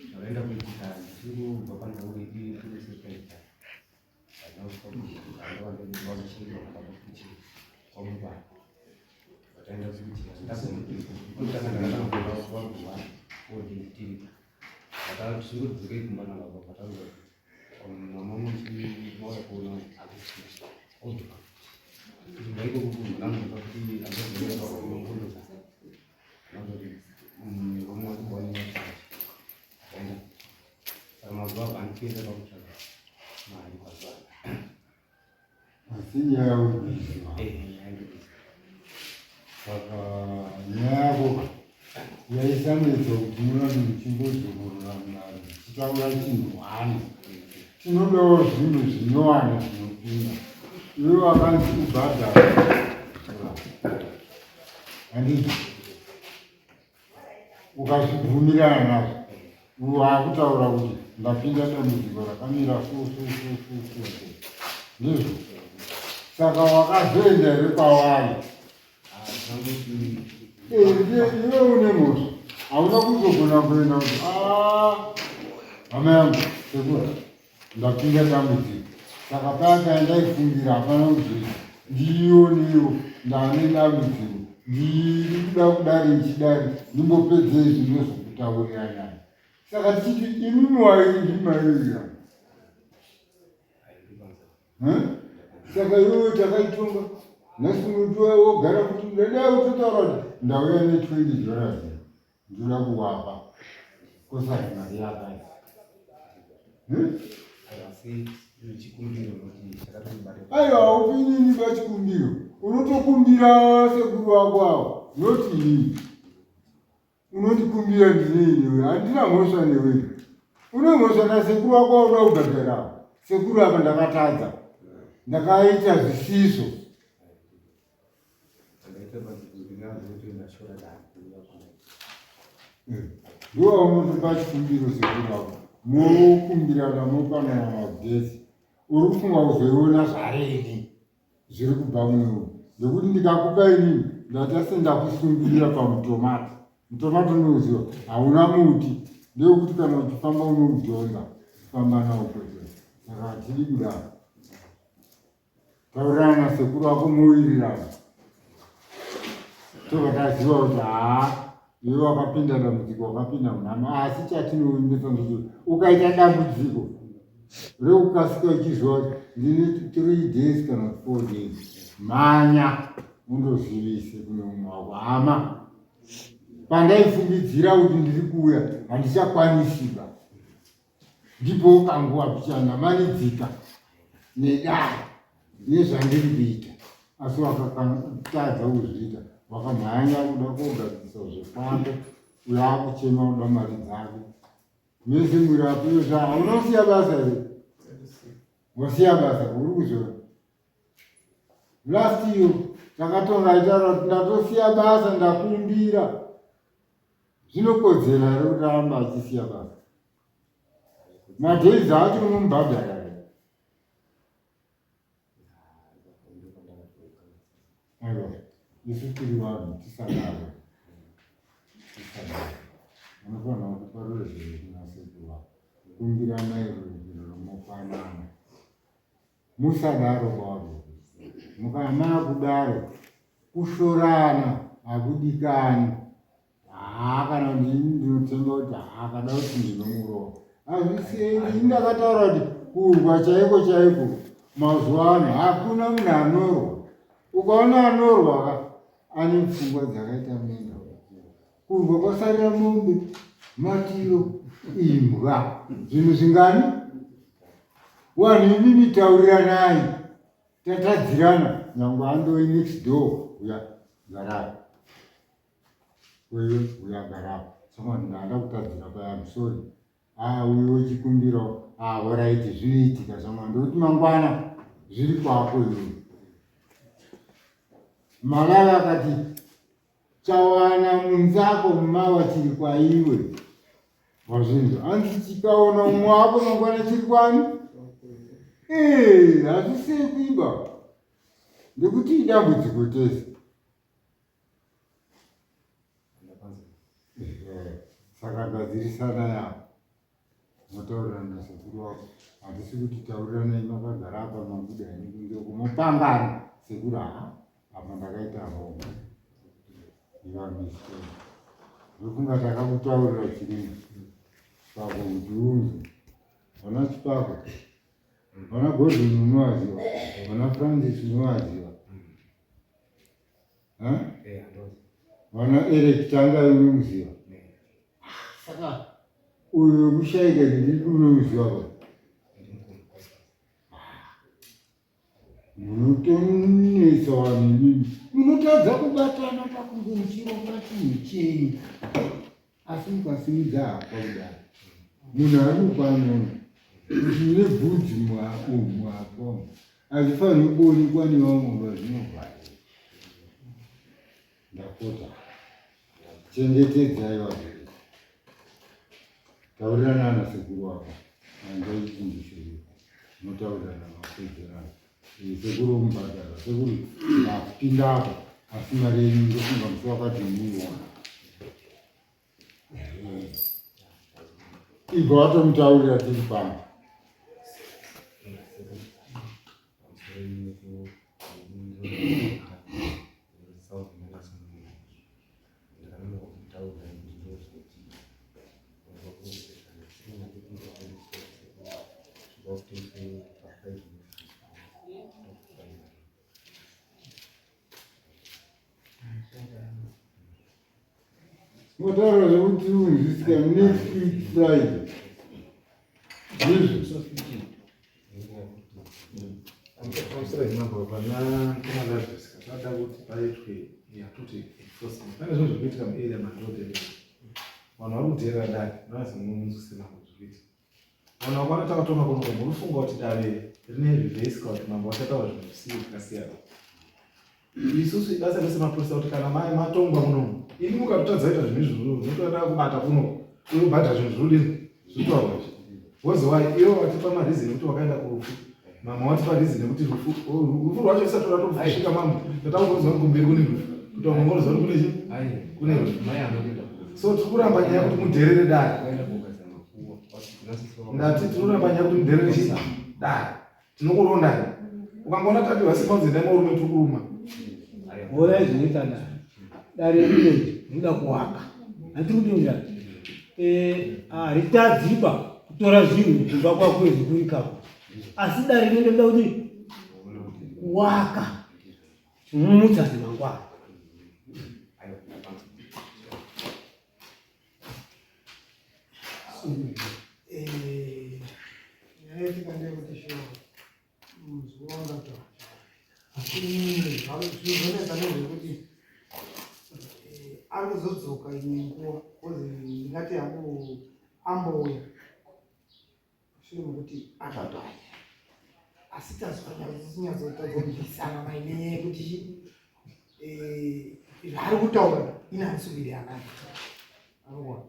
Zvakaenda kuitika ndichingobva pandau yedu yekusepaita Asi nyaya uri kuiziva. Saka nyaya yako yaisanetsa kuti murambe muchingodzokorora mudare muchitaura chinhu hwani. Tinodawo zvinhu zvinyowani zvinopinda. Iwe wakanzi ubhadhara. Handiti? Ukazvibvumirana nazvo waakutaura kuti ndapinda dambudziko rakamira so so so so so so ndizvo saka wakazoenda here kwavari iwe une mhosva hauna kuzogona kuenda kuti ah, hama yangu sekura Ndapinda dambudziko saka paya paya ndaifungira hapana kuzoita ndionewo ndane dambudziko ndiri kuda kudari ndichidari ndimbopedze izvi ndozokutaurira nyaya saka tichiti imimi wairi ndimaiwira saka iwewe takaitonga nhasi unotiwa wogara kuti ndadai utotaura kuti ndauya ne 20 dollars Ndoda kuwapa kosari mari yakazi. Aiwa haupinini pachikumbiro unotokumbira sekuru wako avo not inini unondikumbira ndinei newe handina mhosva newe une mhosva nasekuru wako wauda kubhadhara sekuru apa ndakatadza ndakaita zvisizvo Ndiwo vanotopa chikumbiro sekuru avo mokumbirana mopanana magesi uri kufunga kuzoiona zvarini zviri kubva munewo nekuti ndikakupa inini ndaita sendakusungirira pamutomato mutomato unouziva hauna muti ndewekuti kana uchifamba unoudhonza famba nawo kwete saka hatidi kudaro Taurirana nasekuru wako mowirirana. Tobva taziva kuti haa iwe wakapinda dambudziko wakapinda munhamo asi chatinovimbisa ndechekuti ukaita dambudziko rekukasika uchiziva kuti ndine three days kana four days mhanya undozivise kune umwe wako hama pandaifungidzira kuti ndiri kuuya handichakwanisiba Ndipo kanguva pichana manidzika nedare nezvandiri kuita asi wakatadza kuzviita wakamhanya kuda kogadzirisa zvekwako uyo akuchema kuda mari dzake mese muri apo izvo hauna kusiya basa here wasiya basa uri kuzviona last year takatonga aitaura kuti ndatosiya basa ndakumbira Zvinokodzera here kuti arambe achisiya basa? Madays acho unomubhadhara here? Aiwa, isu tiri vanhu tisadaro. Tisadaro. Unofanira kupa ruregerero kuna sekuru vako. Kumbiranai ruregerero mopanana. Musadaro baba. Mukana kudaro kushorana hakudikani. Haa kana ndini ndinotemba kuti haa kada kuti ndinomurova. Hazvisei ini ndakataura kuti kurwa chaiko chaiko mazuva ano hakuna munhu anorwa. Ukaona anorwa ka ane pfungwa dzakaita menda. Kurwa kwasarira mombe, matiro, imbwa. Zvinhu zvingani? Wanhu imimi tauriranai. Tatadzirana nyangwe andowe next door uya garapo. Wewe uya garapo. Saka ndanda kutadzira paya I'm sorry. Ah uyo wechikumbiro ah alright zvinoitika zvamwa ndokuti mangwana zviri kwako iwe. Malala akati Chawana munzako mumawa chiri kwaiwe. Wazvinzwa? Hanzi chikaona umwe wako mangwana chiri kwani? Eh, hazvisekwi ba. Ndekuti idambudziko tese. Saka gadzirisanai apa, motaurirana nasekuru wako. Handisi kuti tauriranai makagara apa mabuda henyu kunze uko mopangana sekuru, ha apa ndakaita wrong, iva mistake. Ndofunga takakutaurira chirimo pako kuti unzwe. Vana Chipako, vana Godwin unovaziva, vana Francis unovaziva, vana Eric Tanga unomuziva. Saka uyu wekushaika ndiri unomuziva pa munotonetsa vanhu imimi, munotadza kubatana pakunge muchironga chinhu chenyu, asi mukasimudza hapwa kudai munhu ari kupanona kuti mune bvudzi muhapwa umu, hazvifaniri kuonekwa nevamwe vazvinovhara. Ndapota, chengetedzai vabereki, taurirana nasekuru wako andaichinjisirira, motaurirana mapedzerana. Sekuru omubhadhara, sekuru ndapinda apa, asi mari yenyu ndofunga musi wakati muiona. Ibva watomutaurira tiri pano. Motaura zvekuti unzwisika next week Friday. Ndizvo. Pamusoro pemambo pana kumalazvesika pada kuti paitwe yatoti enforcement. Pane zvinhu zviri kuitika muarea mandode. Vanhu vari kudheerera dare, vanozi mambo zviri kuitika. Vanhu vakawanda takatonga kuno munofunga kuti dare rine reverse kana kuti mambo vachataura zvinhu zvisiri zvakasiyana. Isusu ibasa rese mapurisa kuti kana mai matongwa munomu, imi mukatotadza kuita zvinhu izvozvo munotoda kubata kuno unobhadhara zvinhu zvinodini zvinotaurwa izvi. Wozi why ivo vatipa mareason ekuti wakaenda kurufu, mama watipa reason yekuti rufu rufu rwacho risati ratosvika mambo tatakunzwa kuti kumberi kune rufu, kuti vamwe vanoziva kuti kune chii kune rufu. So tiri kuramba nyaya yekuti mudherere dare. Ndati tiri kuramba nyaya yekuti mudherere chii dare, tinokurondai. Ukangoona tapiwa simba kunzi endai murume, tiri kuruma. Ona zvinoita dare, dare rineri rinoda kuwaka, handiri kudingira haritadziba kutora zvinhu kumba kwako izvikurikako, asi dare rinenge rinoda kuti kuwaka mumutsane mangwana. Nyaya yetika ndeyekuti shuwa muzuva wangataura, asi zvinonetsa ndezvekuti ari kuzodzoka imwe nguva, because ndingati hangu ambouya shure mekuti akataya, asi tazonyatsotazombisana maine nyaya yekuti zvaari kutaura ine handisi kuwirirana naye. Anoona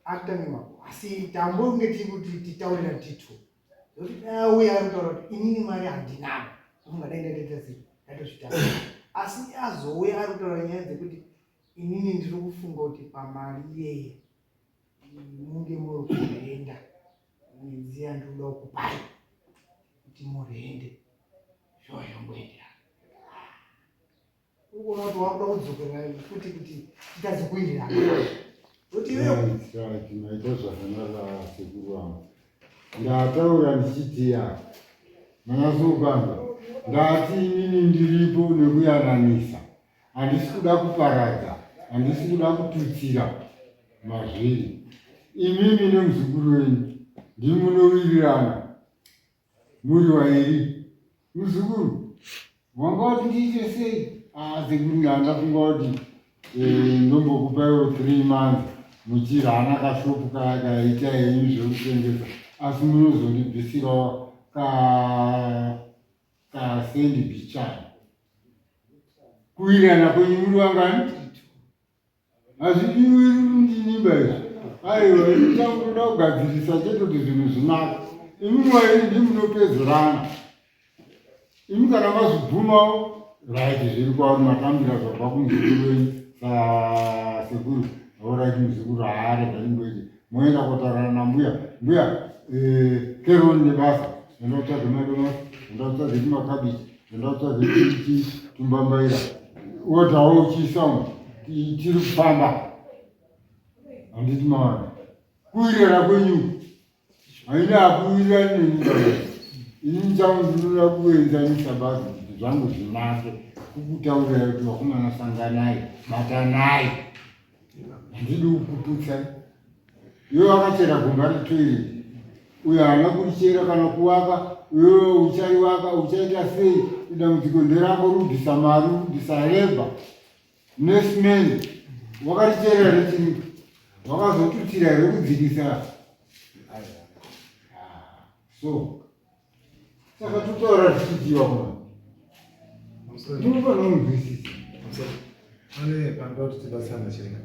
akutange mako, asi tambonge tiri kuti titaurira titu zvokuti dai auya ari kutaura kuti inini mari handinavo, ungadai ndatoita sei, ndatozvitanga, asi azouya ari kutaura nyaya dzekuti inini ndiri kufunga kuti pamari iyeye munge muri kurenda mwedzi yandinoda kukupai kuti murende zviva zvamboenderana. Uri kuona kuti wakuda kudzokera futi kuti titadze kuwirirana kuti iwewe Right, right, maita zvakanaka sekuru vangu. Ndataura ndichiti ya manyatsokanga, ndati inini ndiripo nekuyananisa, handisi kuda kuparadza, handisi kuda kututsira mazviri. Imimi nemuzukuru wenyu ndimunowirirana muri vairi. Muzukuru, wanga wati ndiite sei? Ah, sekuru, ndandafunga kuti ndombokupaiwo 3 months muchirana kashopu kaya kaita henyu zvekutengesa, asi munozondibvisirawo ka kasendi bichana. Kuwirirana kwenyu muri vangani? Hazvidiwi ndinimba izvi. Aiwa, ini changu ndoda kugadzirisa chete kuti zvinhu zvinaka. Imi vairi ndimunopedzerana. Imi kana mazvibvumawo, right, zviri kwauri, matambira zvabva kumuzukuru wenyu sasekuru. Alright, muzukuru, haarega ndimboite. Moenda kotaurana nambuya. Mbuya, eh, keroni nebasa. Enda kutsvage madomasi, enda kutsvage tumakabichi, enda kutsvage tumbambaira. Wotawo uchiisa umu. Tiri kufamba. Handiti mawana. Kuwirirana kwenyu haina hakuwirirani neni baba. Ini changu ndinoda kuenzanisa basi kuti zvangu zvinake. Kukutaurirai kuti vakomana sanganai, batanai. Handidi kukuputsai. Iwe wakachera gomba retoilet. Uyo haana kurichera kana kuwaka, iwewe uchariwaka, uchaita sei? Dambudziko nderako, rubvisa mari, rubvisa reba. Nesimende wakarichera here chiripo? Wakazotutsira here kudzikisa? So saka totaura zvichidiwa kuna ndinofanira kunzwisisa. Pane panoda kuti tibatsirane chiringa.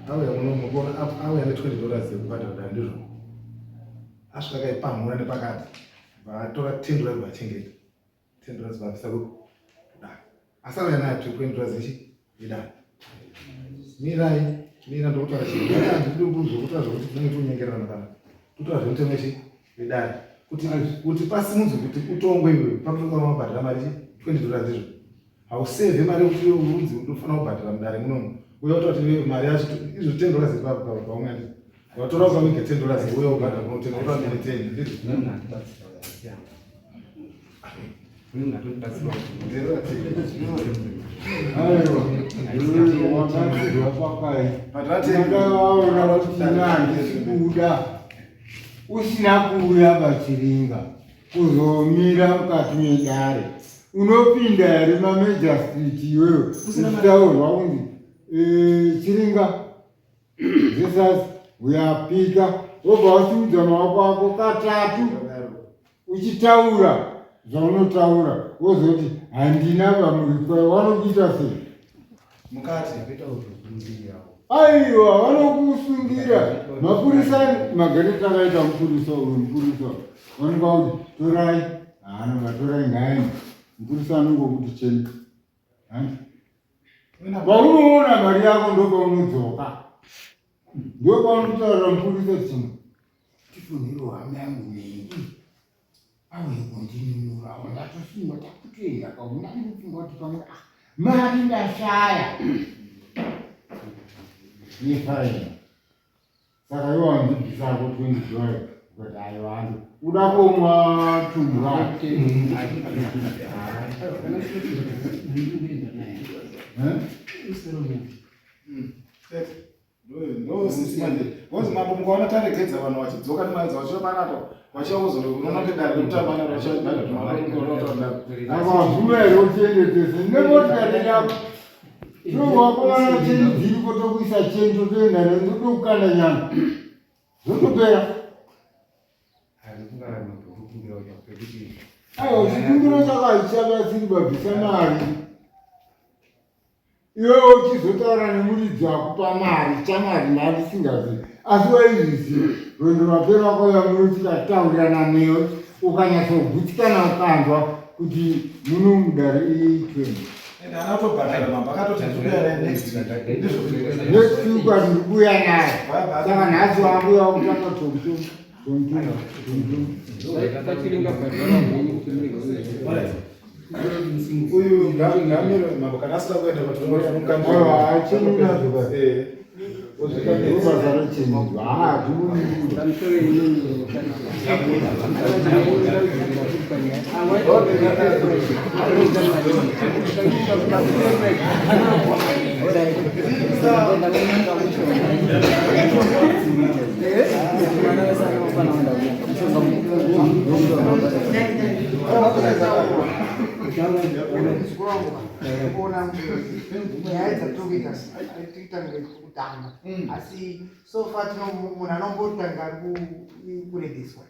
Auya muno mukuona auya ne 20 dollars yekubhadhara dare ndizvo. Asvika akaipamhura nepakati. Vatora 10 dollars vachengeta. 10 dollars vabvisa kudare. Asi auya nayo 20 dollars yechi yedare. Mirai, mira ndokutaura chinhu. Mira handidi kuzokutaura zvekuti tinenge tonyengerana kana. Totaura zvemutemo yechi yedare. Kuti kuti pasimudzwe kuti utongwe iwewe pakutonga mabhadhara mari chi 20 dollars ndizvo. Hausevhe mari yekuti iwe unzi unofanira kubhadhara mudare munomu. Uya wotaura kuti iwewe mari yacho izvo 10 dollars iri paumwe handiti. Watora ukaviga 10 dollars uya wobhadhara kunotenga wotora ndine 10 ndizvo. Aiwa, wabatsirwa pakai. Ndakaona kuti handisi kuda usina kuuya pachiringa kuzomira mukati medare. Unopinda here mamajor street iwewe uchitaurwa kunzi eh, Chiringa Jesus uyapika wobva wasimudza maoko ako katatu uchitaura zvaunotaura wozoti handina vamurikwa vanokuita sei mukati aiwa vanokusungira mapurisa magareta akaita mupurisa uyu mupurisa vanonga kuti torai haana vatorai ngaeni mupurisa anongokuti cheni handi paunoona mari yako ndopaunodzoka ndopaunotaurira mupurisa chimwe tifunhiro hama yangu nei auye kundinunura ndatosungwa takutoenda kauna ndinofunga kuti pamwe ah mari ndashaya nefaini saka iwe wandibvisako 20 dollars ukati aiwa andi uda kumwa tumbwa Ngozi mambo mukaona taregedza vanhu vachidzoka nemari dzavo vachiva panapa vachiva kuzoona kuti dare rekutamba naro vachiva Akavhura here utiende tese nemotikari yako tinowakomana cheni dziripo tokuisa cheni totoenda notokukanda nyama zvotopera. Aiwa chikumbiro chako hachichabatsiri babvisa mari. Iwewe uchizotaura nemuridzi akupa mari chamari mari isingazivi asi waizviziva rwendo rwapera wakauya muno tikataurirana newe ukanyatsogutsikana ukanzwa kuti muno mudare itweni next week ati ndikuuya naye saka nhasi wanguya wakutanga tomtom tomtom tomtom Uyu ngamiro mambo kana asina kuenda Kuona nyaya dzatiri kuita tiri kutanga asi so far tino munhu anombotanga ari kuregeswa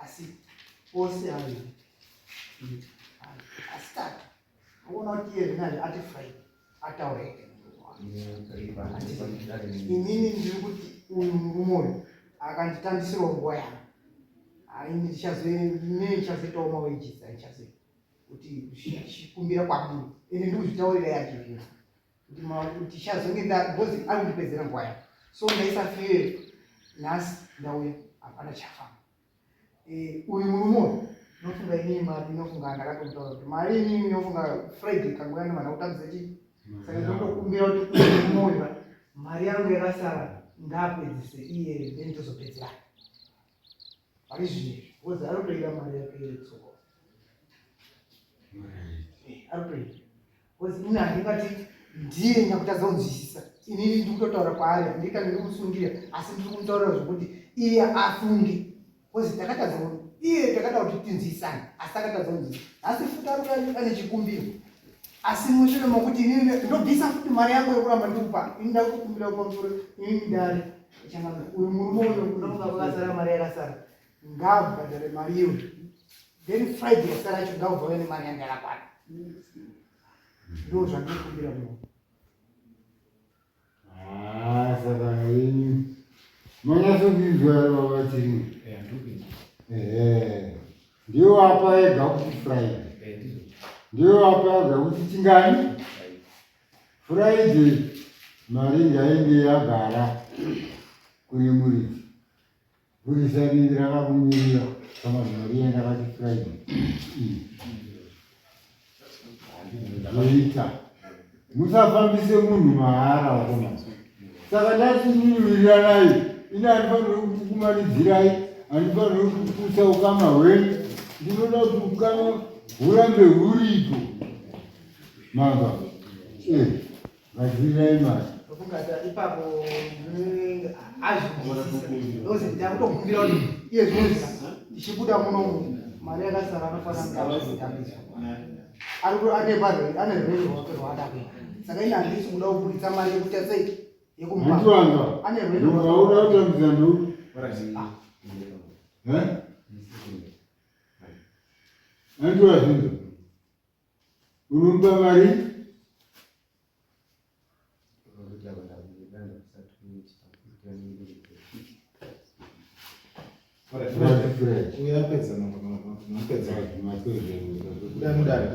asi pose ayo asi tatu uona kuti iye zvinazvi ati friday ataura ega inini ndiri kuti uyu murume uyu akanditambisirawo nguva yangu haini ndichazoinini ndichazoitawo mawages andichazoita kuti chikumbira kwamuri ende ndikuzvitaurira yachizvino kuti tichazonge because ari kundipedzera nguva yangu so ndaisafire Nhasi ndauya hapana chafamba. Eh, uyu murume uyu nofunga inini mari inofunga ndakatomutaura kuti mari inini inofunga Friday kanguya nemana kutambisa chii saka ndotokumbira kuti uyu murume uyu mari yangu yakasara ngaapedzise iye then tozopedzerana pari zvino izvi because ari kutoida mari yake yetsoka. Eh, ari kutoida because ini handingati ndiye nyakutadza kunzwisisa. Inini ndiri kutotaura kwaari, handika ndiri kumusungira, asi ndiri kumutaurira zvekuti iye afunge because takatadza iye takada kuti tinzwisane asi akatadza kunzwisisa. Asi futi ari kuda ane chikumbiro asi mushure mokuti inini ndobvisa futi mari yangu yekuramba ndikupa ini ndakukumbira pamusoro inini dare changamire uyu murume uyu unofunga kwakasara mari yakasara ngaabhadhare mari iyoyo then Friday yasara yacho ngaubvauya nemari yanga yakakwana. Ndo zvandinokumbira muno. Ah, saka yenyu manyatsopinzwa here baba Chiringa? Ehe, ndiwo apa ega kuti Friday, ndiwo apa ega kuti chingani Friday, mari ngainge yagara kune muridzi. Purisa rinenge rakakumirira kana riya ndakati Friday. Zvoita. Musafambise munhu mahara vakomana. Saka ndati inini wiriranai. Ini handifaniri kukumanidzirai, handifaniri kuputsa ukama hwenyu. Ndinoda kuti ukama hurambe huripo. Manga. Eh. Gadzirirai mari. Ndofunga ipapo azvinzwisisa. Ndozi ndakutokumbira kuti iye zvinozi ndichibuda muno mari yakasara anofanira kunge azvitambiswa. Ari ku ane barwe ane rwendo rwake rwaada kuenda. Saka ini handisi kuda kuburitsa mari yekuita sei yekumupa. Handiwanzwa. Ane rwendo rwake. Ndauda kutambisa ndu. Eh? Handiwa zvinhu. Unomupa mari? Uya apedza mapedza. Mudare.